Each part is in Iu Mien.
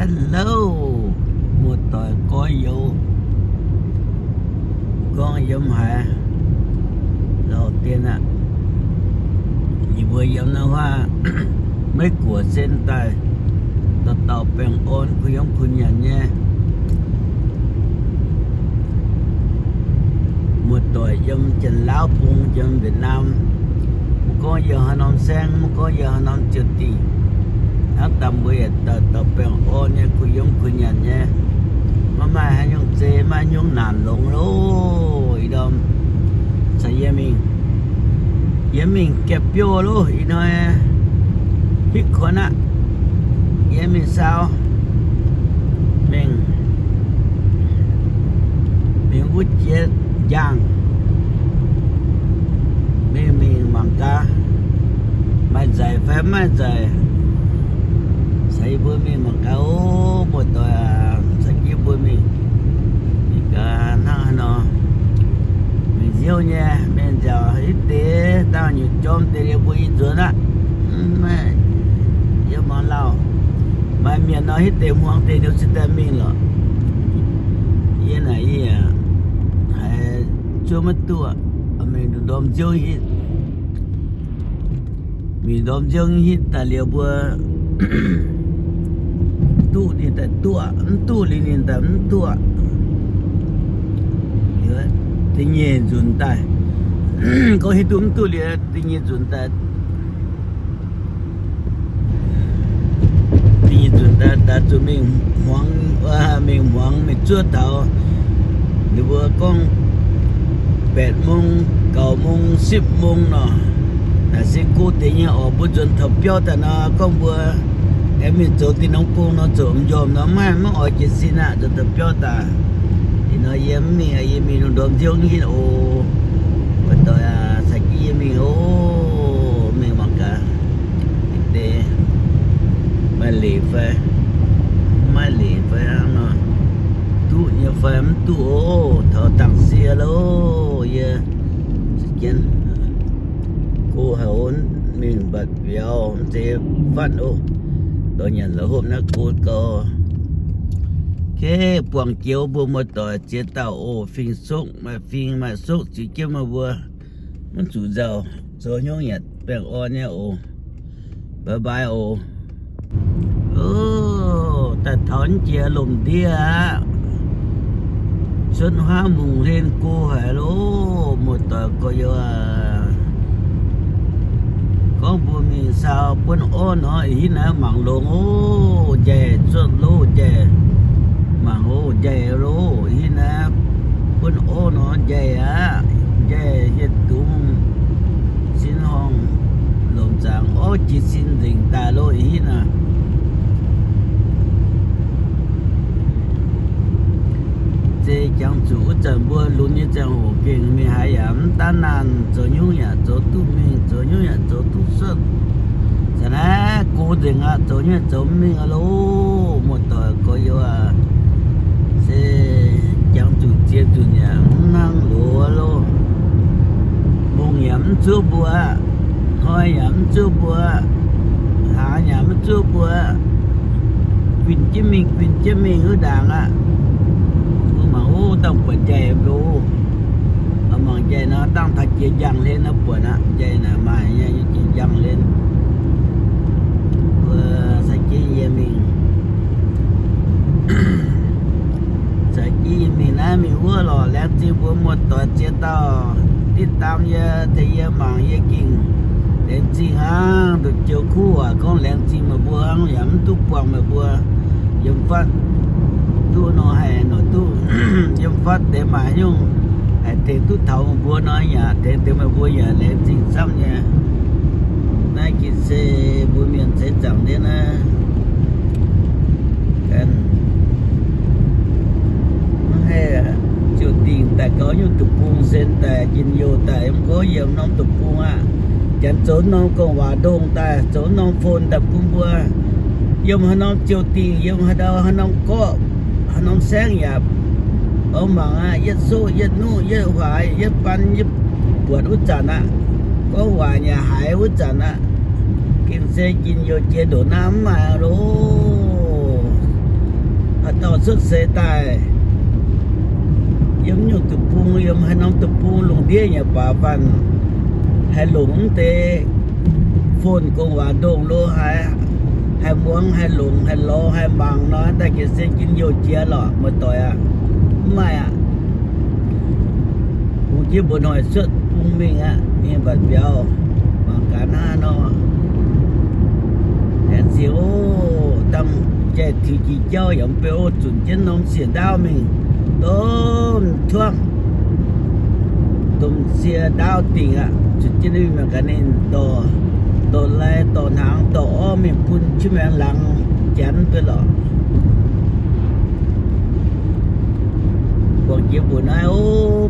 Hello, muoz-doic gorx-youz, gorngv yiem haaix lauh dien aqv. Yie mbuo yiem naaiv huaav Meiv Guoqv sen daaih, dauh dauh baengh orn kuh yiem kuh nyanc nyei. Muoz-doic yiem Janx-Laauv bung, yiem Việt Nam, mv gorngv yiem haaix norm saengv, mv gorngv yiem haaix norm ziouh dingh, hnangv daaih mbuo yaac dauh dauh baengh orn nyei, kuh yiem kuh nyanc nyei, maiv maaih haaix nyungc zei, maiv haaix nyungc naanc longx loh. Ih ndorm caux yie mingh, yie mingh gaeqv biouv loh. Ih hnoi hitv kuonx aqv. Yie mingh saau, mingh, mingh wuov jiex njang, mingh, mingh mangc gaax, maaih nzaic fai mv maaih nzaic. Caux yie mbuo mingh mangc gaax oc, muoz-doic aac. Caux jienv mbuo mingh, mingh gaax hnangv haaix nor. Mingh nziouv nyei, mingh nziaauc hitv deix dangh nyutc jorm deix liuz mbuo i nzuonx aqv. Mv maaih, yie mangc lauh, maaih mienh nor hitv deix hmuangx deix liuz cingx daaih mingh lorqc. Yie naaic yie haiz zuov maiv duqv, mingh ndorm nziouv hitv, mingh ndorm nziouv hitv daaih liuz mbuo duqv ninh daaih duqv, mv duqv liuz ninh daaih mv duqv. Da'nyeic nzunc daaih, gorngv hiuv duqv mv duqv liuz da'nyeic nzunc daaih, da'nyeic nzunc daaih, daaih zuqc mingh hmuangx, mingh hmuangx mingh zuov taux ninh mbuo gorngv แปดโมง, เก้าโมง, สิบโมง nor. Naaic se go deix nyei oc. Mbuo nzuonx taux biauv daaih nor gorngv mbuo aengx mingh zoux dinh norm gong nor zoux m'njormh nor maiv, maiv oix jiez sin aqv. Nzuonx taux biauv daaih, ih nor yie mv mingh, yie mingh lungh ndorm nziouv hitv oc. Muoz-doic aac, caux jienv yie mingh oc. Mingh mangc gaax deix maaih leic fai maiv maaih leic fai hnangv nor, duqv nyei fai mv duqv oc. Taux dangh sie loh yie. Jienv go haic oc, mingh mbatc mbiauz mv zeiz fatv oc. Ndortv nyanc la'hopv naaiv go gau. Kv, buangh jiex mbuo muoz-doic ziex dauh oc. Fing sokv maaih fing maaih sokv ziux jienv meih mbuo, mv zuqc nzauh. Zoux nyungc yaac baengh orn nyei oc. Bye bye oc. Oc, daaih taux naaiv jiex lomc ndiev aqv. Cuotv huaav mungz hlen go haic loh, muoz-doic gorx-youz aac. Gorngv mbuo mingh saau buonv orv nor, ih hitv naaiv mangc longx oc, njaih cuotv loh, njaih mangc oc, njaih loh, ih hitv naaiv buonv orv nor njaih aqv. Njaih hieh dungz sin horngh lomc zaangc orv jiez sin nzengc daaih loh, ih hitv naaiv. Zeiz jangx zuqc wuov zanc mbuo lunx nyei ziangh hoc gengh mingh haaix yaac mv daav naanh, zoux nyungc yaac zoux duqv mingh, zoux nyungc yaac zoux duqv cuotv. Zanc naaiv go nzengc aqv, zoux nyungc zoux mv mingh aqv loh, muoz-doic gorx-youz aac. Se jangx zuqc ziex nzunc yaac mv hnangv loz loh. Mungh yaac mv zuov mbuo, hnoi yaac mv zuov mbuo, hlaax yaac mv zuov mbuo. Guinh jienv mingh, guinh jienv mingh wuov ndaangc aqv. Mbuo mangc oc, dangh buatc njaih loh. Mangc njaih nor, dangh taux jiex njang hlen nor buatc aqv. Njaih naaic maaih nyei jiex njang hlen. Mbuo caux jienv yie mingh, caux jienv yie mingh naaiv mingh wuov lorqc. Laengz zingh mbuo muoz-doic ziex dauh ติดตาม yie, tengx yie mangc, yie gengh laengz zingh hnangv. Nduqc joux kuv waac gorngv laengz zingh meih mbuo hnangv, yaac mv duqv buangh meih mbuo yiem fatv duqv nor haih nor duqv yiem fatv deix maaih nyungc haih tengx duqv taux meih mbuo nor yaac tengx deix meih mbuo yaac laengz zingh camv nyei. Naaiv gengh se mbuo mienh seix zaangc ndiev naaiv. Mv haih ziouc dingc daaih gauh nyungc deic-bung sen daaih njien-youh daaih yiem gorngv yiem norm deic-bung aqv. Janx zoux norm gong-waac ndongh daaih, zoux norm phone daaih bun mbuo yiem haaix norm ziouh dingh, yiem haaix ndau haaix norm gorqv, haaix norm saengv yaac oix mangc aqv. Yietv soqv yietv nuqv yietv huaax yietv ban yietv buatc wuov zanc aqv. Gorngv waac yaac haiz wuov zanc aqv. Gengh se njien-youh jiex ndoqc naaiv mv maaih loh. cuotv seix daaih yiem nyungc deic-bung, yiem haaix norm deic-bung lungh ndiev nyei baac fanh haih longc mv deix phone gong waac ndongh lo haaix, haih muangx, haih longc, haih lorz, haih mangc nor, daaih ga'sie njien-youh jiex lorqc, muoz-doic aac. Mv maaih aqv. Bungx jienv mbuoqc hnoi cuotv bung mingh aqv, mingh mbatc mbiauz, mangc gaax hnangv nor. Aengx ziouc, o, dangh jai tiux jiex jauv yaac mv bei, o, zunc jienv norm siec ndaauv mingh, domh tuangv, domh sie ndaauv dingc aqv. Zunc jienv mingh mangc gaax ninh dorh, dorh lai, dorh hnaangx, dorh orv mingh bun jienv maengx laangz janx mv bei lorqc. Buangh jiex mbuoqc naaiv, o,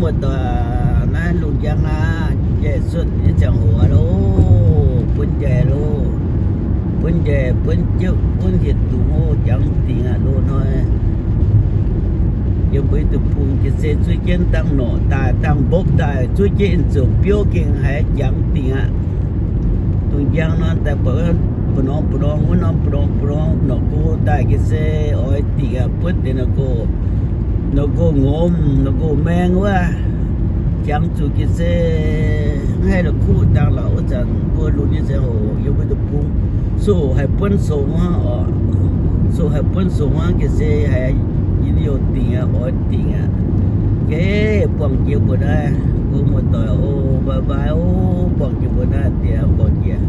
muoz-doic, naaiv lungh njang aqv, njaih cuotv nyei ziangh hoc aqv loh, buonv njaih loh, buonv njaih, buonv jiouv, buonv hieh dungz, o, jangx dingc aqv loh hnoi. Yiem mbuo deic-bung ga'sie zuov jienv dangh norqc daaih, dangh mbopv daaih, zuov jienv in zoux biouv gengh haiz jangx dingc aqv. Dungh njang nor daaih buatc wuov mbu'ndongx mbu'ndongx, wuov norm mbu'ndongx mbu'ndongx, norqc go daaih ga'sie oix dingc aqv, buonv deix norqc go, norqc go ngomz, norqc go maeng wuov, jangx zuqc ga'sie mv haih la'kuqv dangh lorqc. Wuov zanc mbuo lunx nyei ziangh hoc yiem mbuo deic-bung, soh haih buonv song hnangv oc. Soh haih buonv song hnangv, ga'sie haiz njien-youh dingc aqv, oix dingc aqv. Geh buangh jiex mbuoqc naaiv, mbuo muoz-doic, o, bye bye, o, buangh jiex mbuoqc naaiv diex, buangh jiex.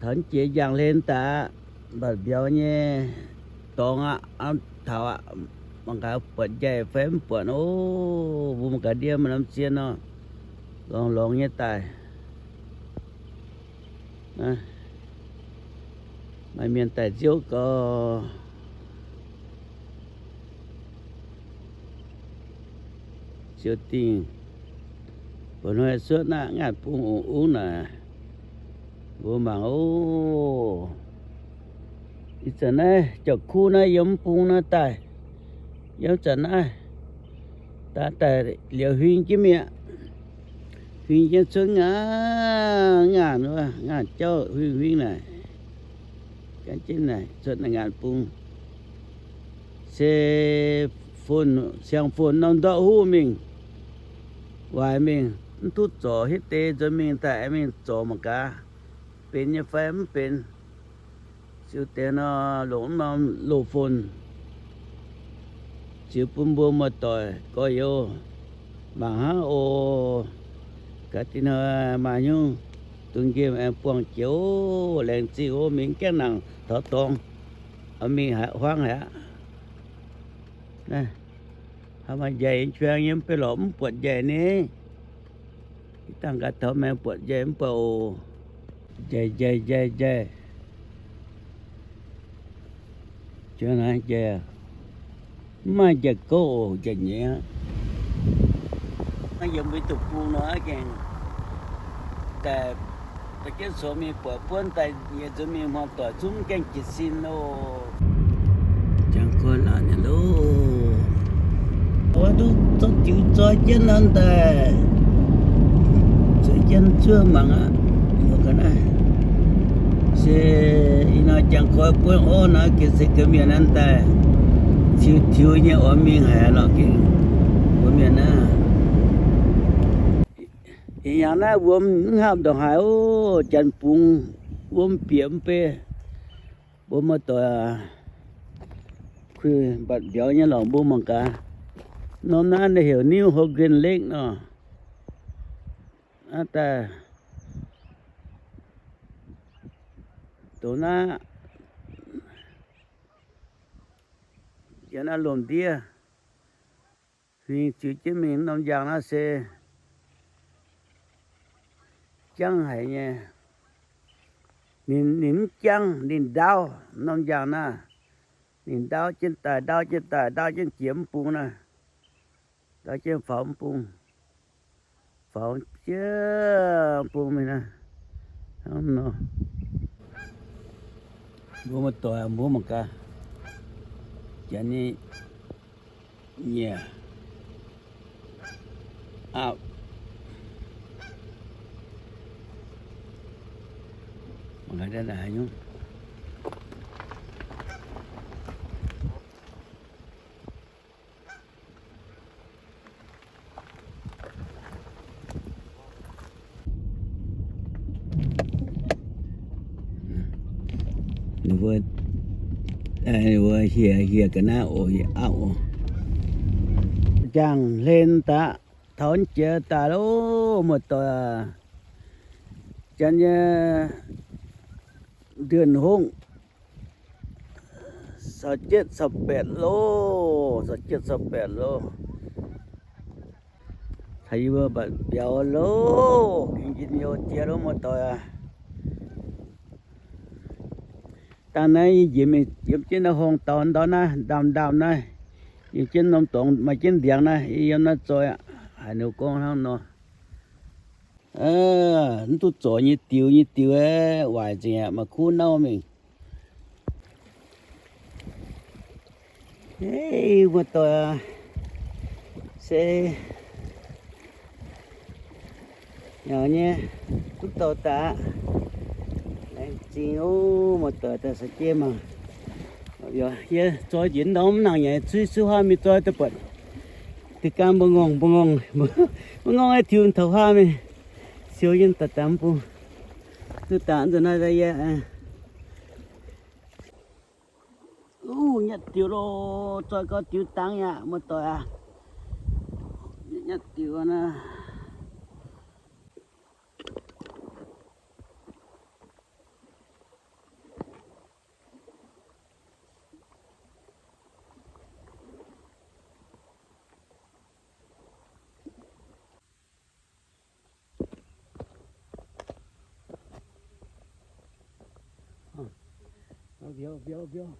Taux jiex njang hlen daaih, mbatc mbiauz nyei dorngx aqv, taux aqv. Mangc gaax buatc njaih fai mv buatc. O, mbuo mangc gaax ndiev maaih norm zien nor, lorngx lorngx nyei daaih. Maaih mienh daaih nziouv gau. Ziouc dingh, mbuoqc hnoi cuotv naaiv ngaanc bung ungx ungx naaic, mbuo mangc oc. Ih zanc naaiv jauv-kuv naaiv yiem mv bung naaiv daaih, yiem zanc naaiv daaih, daaih liuz huing jienv mi'aqv. Huing jienv cuotv ngaanc, ngaanc wuov, ngaanc jauv huing huing naaic, gan jienv naaic cuotv naaic ngaanc bung. Se fon, siang-fon norm ndortv huv mingh, waaic mingh, mv duqv zorc hitv deix nzuonx mingh daaih aengx mingh zorc mangc gaax, benx nyei fai mv benx. Ziux deix nor, longc mv norm loz-fon ziux bun mbuo muoz-doic gorx-youz mangc hnangv oc. Gaax dinh hnoi maaih hnyouv dungx nqemh aengx buangh jiex oc. Laengz zingh oc. Mingh gaengh nangc taux dorngx, mingh haiz huaang haic aqv. Naaiv, haaix maaih njaih yie juang nyei mv bei lorqc, mv buatc njaih ni. Ih dangh gaax taux maengx buatc njaih mv buatc oc. Njaih, njaih, njaih, njaih. Juang naaiv njaih, mv maaih njaih gouv oc, njaih nyeiz aqv. Naaiv yiem mbuo duqv bung nor aqv, gengh daaih, daaih jienv coux mingh buatc buonv daaih nyei nzuonx mingh hmuangx doic zungv gaengh jiez sin oc. Jangx gorn aqv nyei loh. Wuov duqv zorqv diux zoi jienv nor daaih, zueiz jienv zuov mangc aqv. Mbuo ga'naaiv se ih hnoi jangx gorn buonv orv naaiv gengh se ga'mienh naaiv daaih tiux tiux nyei oix mingh haic lorqc gengh mbuo mienh naaiv. Ih hnyangx naaiv wuom mv haamh ndongc haaix oc. Janx bungx wuom bieqc mv bei. Mbuo muoz-doic kuh mbatc mbiauz nyei lorqc, mbuo mangc gaax. Norm naaiv ninh heuc New Hungarian Lake nor. Naaiv daaih dongh naaiv yiem naaiv lomh ndiev huing ziux jienv mingh norm njang naaiv se jangv haic nyei. Ninh, ninh mv jangv, ninh ndaauv norm njang naaiv. Ninh ndaauv jienv daaih, ndaauv jienv daaih, ndaauv jienv jiex mv bung naaiv. Ndaauv jienv faaux mv bung, faaux jiex mv bung mingh naaiv. Hnangv nor, mbuo muoz-doic mbuo mangc gaax, janx nyei nyiec aapv. Ninh mbuo, ninh mbuo hieh, hieh ga'naaiv oc, hieh auv oc. Jangx hlen daaih, taux jiex daaih loh, muoz-doic aac. Janx nyei ndienh hungh, caux jietv caux baeqc loh, caux jietv caux baeqc loh. Caux yie mbuo mbatc mbiauz loh, gengh njien-youh jiex loh, muoz-doic aac. Dangh naaiv yie njiec mingh yiem jienv naaiv horngh daux ndau naaiv, ndaamv-ndaamv naaiv, yiem jienv norm dorngx maaih jienv ndiangx naaiv, yie yiem naaiv zoi aqv. Haaix nor gorngv hnangv nor. Mv duqv zorc nyei diux nyei diux, waaic nzengc aqv, maaih kuv nauv mingh. Ei, muoz-doic aac, se nyauc nyei, mv douh daaih aqv. Laengz zingh oc, muoz-doic daaih caux jienv mangc. Yie zoi njiec ndau mv nangc nyei, suiv suiv huaav mingh zoi daaih buatc deix gaam mbu'ngorngh, mbu'ngorngh, mbu'ngorngh aeqv, tiux taux huaav mingh, siou jienv daaih daaih mv bung. Duqv daaih nzunc naaiv daaih yie, uh, nyatv diux loh, zoi gau diux dangx yaac muoz-doic aac. Nyatv diux naaiv. Mbiauz, mbiauz, mbiauz.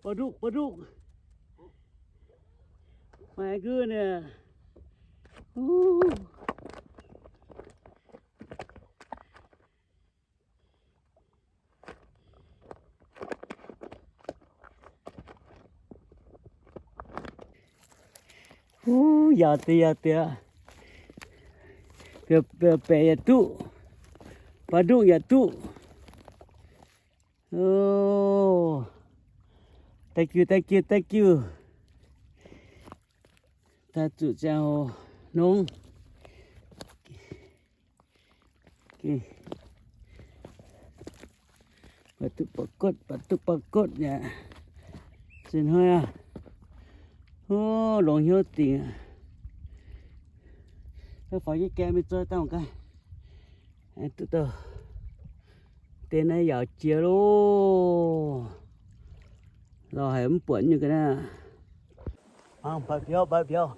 Ba'duqv, ba'duqv. Maaih gux niaa. Huv, yaauc deix, yaauc deix. Biauv-baeqc yaac duqv, ba'duqv yaac duqv. Thank you, thank you, thank you. Daaih zuqc ziangh hoc nongx. Baac duqv ba'gotv, baac duqv ba'gotv yaac. Zinh hnoi aac, longx hnyouv dingc aqv. Faaux jienv gaeng mingh zoi dangh gaax. Duqv daaih deix naaiv yaauc jiex loh. Lauh haic mv buatc nyei ga'naaiv. Mangc mbatc mbiauz, mbatc mbiauz.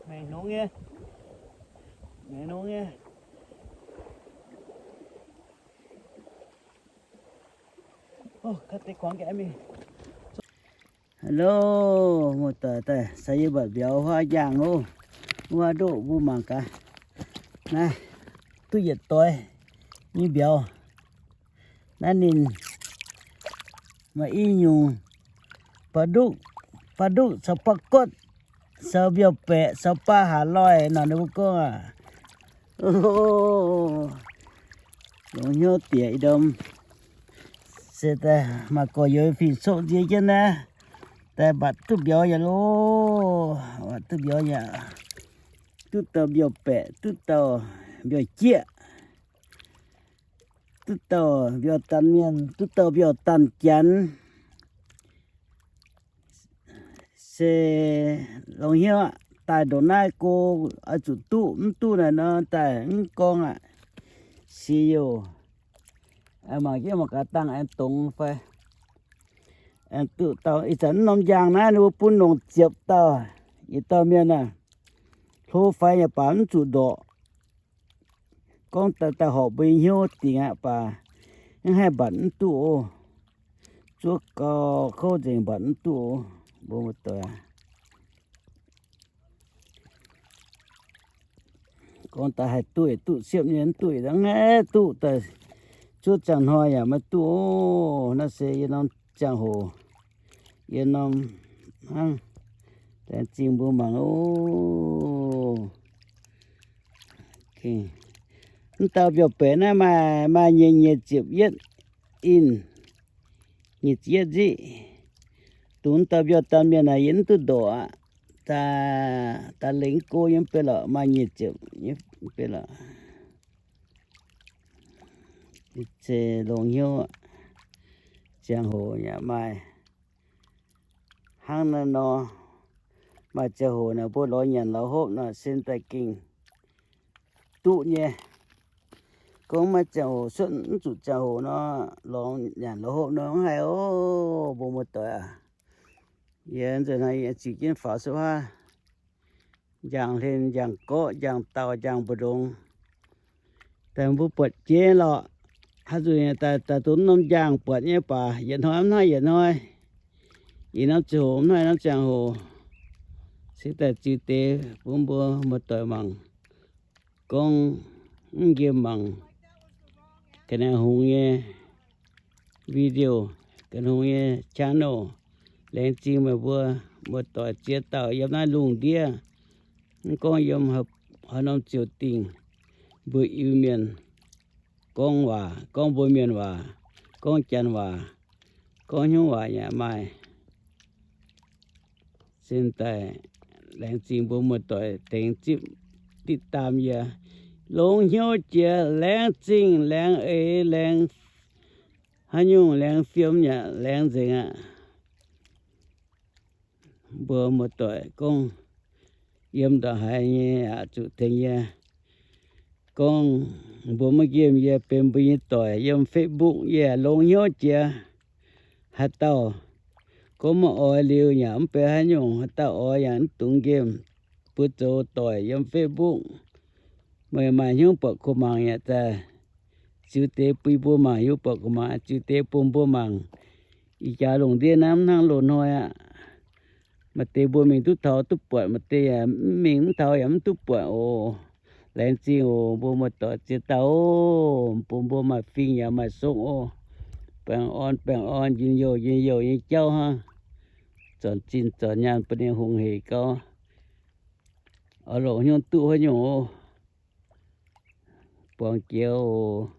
Maengc nongx nyei, maengc nongx nyei. Hello, muoz-doic daaih caux yie mbatc mbiauz huaav njaangh oc. Huaav ndoqv mbuo mangc gaax. Naaiv duqv yietc doix nyei mbiauz. Naaiv ninh maaih i nyungc ba'nduqv, ba'nduqv caux ba'gotv, caux mbiauz-baeqc, caux ba'haav loih nor ninh mbuo gorngv aac. Longx hnyouv diex i ndorm. Se daaih maaih gorx-youz fih coqv nzie jienv naaiv, daaih mbatc duqv mbiauz yaac loh, mbatc duqv mbiauz yaac, duqv dauh mbiauz-baeqc, duqv dauh mbiauz-jieqv, duqv dauh mbiauz-daanh mienh, duqv dauh mbiauz-daanh janx. Se longx hnyouv aqv. Daaih ndongc naaiv go oix zuqc duqv, mv duqv naaic nor daaih mv gorngv aqv. Se youh, mangc jienv mangc gaax dangh aengx dongz fai. Aengx duqv dauh ih zanc mv norm njang naaiv ninh mbuo bun longc ziepc dauh, yietc dauh mienh aah, hlo faix yaac baac mv zuqc ndorqc. Gorngv daaih daaih horpc mbuo nyei hnyouv dingc aqv baac, mv haih mbatc mv duqv oc. Zuov gau kouv nzengc mbatc mv duqv oc, mbuo muoz-doic. Gorngv daaih haih duqv yietc duqv siepv nyei, mv duqv yietc hnangv, haih duqv daaih zuov ziangh hnoi yaac maiv duqv oc. Naaiv se yie norm ziangh hoc, yie norm hnangv, laengz zingh mbuo mangc oc. Mv dauh mbiauz-baeqc naaiv maaih, maaih nyic, nyic ziepc yietv inch, nyic ziepc yietv nziqv. Dongh mv dauh mbiauz-daanh mienh naaic yie mv duqv ndorqc aqv. Daaih, daaih lengx go nyei mv bei lorqc, maaih nyic ziepc nyei mv bei lorqc. Zeiz longx hnyouv, ziangh hoc yaac maaih hnangv naaiv nor. Maaih ziangh hoc naaic mbuo lorz nyanc lorz hopv nor sin daaih gengh duqv nyei. Gorngv maiv ziangh hoc cuotv mv zuqc ziangh hoc nor, lorz nyanc lorz hopv nor mv haih oc, mbuo muoz-doic aac. Yie nzunc hnoi yie ziux jienv faaux sou haav, njang hlen, njang gorqv, njang dauh, njang mbu'ndongx. Daaih mbuo buatc jiex lorqc. Haaix nzunc daaih, daaih dongh norm njang buatc nyei baac yietc hnoi mv hnangv yietc hnoi, ih norm ziangh hoc mv hnangv norm ziangh hoc. Se daaih ziux deix bun mbuo muoz-doic mangc, gorngv mv nqemh mangc ga'naaiv hngongx nyei video, ga'naaiv hngongx nyei channel. Laengz zingh meih mbuo muoz-doic ziex dauh yiem naaiv lungh ndiev, mv gorngv yiem haaix norm ziouc dingh, mbuo Iu-Mienh gorngv waac, gorngv mbuo Mienh waac, gorngv Janx waac, gorngv hnyouv waac yaac maaih. Sin daaih laengz zingh mbuo muoz-doic tengx zipv ติดตาม yie. Longx hnyouv jiex, laengz zingh, laengz eix, laengz haaix nyungc, laengz fiem yaac laengz nzengc aqv. Mbuo muoz-doic gorngv yiem ndongc haaix nyei aqc zuqc tengx yie. Gorngv mbuo maiv nqemh yie benx mbuo nyei doic yiem Facebook, yie longx hnyouv jiex. Haaix dauh gorngv maiv oix liuz yaac mv benx haaix nyungc, haaix dauh oix yaac mv dungx nqemh. Mbuo zoux doic yiem Facebook, meih maaih hnyouv buatc kuh mangc yaac daaih ziux deix bun mbuo mangc, yie buatc kuh mangc ziux deix bun mbuo mangc. Ih jaax lungh ndiev naaiv mv hnangv loz-hnoi aqv. Maaih deix mbuo mingh duqv taux duqv buatc, maaih deix yaac mv mingh mv taux yaac mv duqv buatc oc. Laengz zingh oc, mbuo muoz-doic ziex dauh oc, bun mbuo maaih fing yaac maaih song oc. Baengh orn baengh orn, njien-youh njien-youh nyei jauv hnangv. Zornc zinh zornc nyaanh bun ninh hungh heic gau. Oix longc hnyouv duqv haaix nyungc oc. Buangh jiex oc.